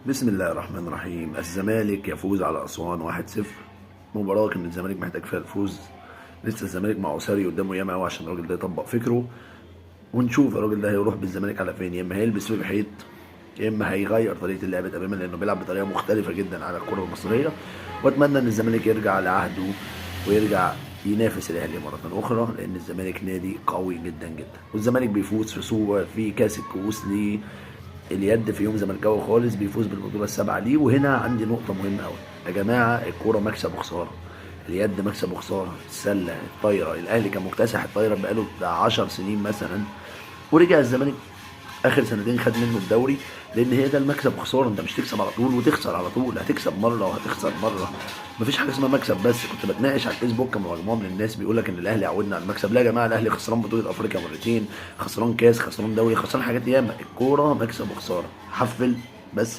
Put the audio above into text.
بسم الله الرحمن الرحيم. الزمالك يفوز على أسوان 1-0. مباراة كان الزمالك محتاج فيها الفوز. لسه الزمالك مع أوساريو قدامه ياما قوي عشان الراجل ده يطبق فكرة، ونشوف الراجل ده هيروح بالزمالك على فين. يا اما هيلبس فيه الحيط، يا اما هيغير طريقه اللعب تماما، لانه بيلعب بطريقة مختلفة جدا على الكره المصرية. واتمنى ان الزمالك يرجع لعهده ويرجع ينافس الاهلي مرة اخرى، لان الزمالك نادي قوي جدا جدا. والزمالك بيفوز في سوق في كاس الكؤوس ليه اليد في يوم زملكاوي خالص، بيفوز بالبطولة السابعة ليه. وهنا عندي نقطة مهمة قوي يا جماعه، الكورة مكسب وخسارة، اليد مكسب وخسارة، السلة، الطايره. الاهلي كان مكتسح الطايره بقاله بتاع 10 سنين مثلا، ورجع الزمالك اخر سنتين خد منه الدوري، لان هي ده المكسب وخسارة. انت مش تكسب على طول وتخسر على طول، هتكسب مرة وهتخسر مرة، مفيش حاجة اسمها مكسب بس. كنت بتناقش على الفيسبوك مع مجموعة من الناس بيقول لك ان الاهلي عودنا على المكسب. لا يا جماعة، الاهلي خسران بطوله افريقيا مرتين، خسران كاس، خسران دوري، خسران حاجات ياما. الكورة مكسب وخسارة. حفل بس.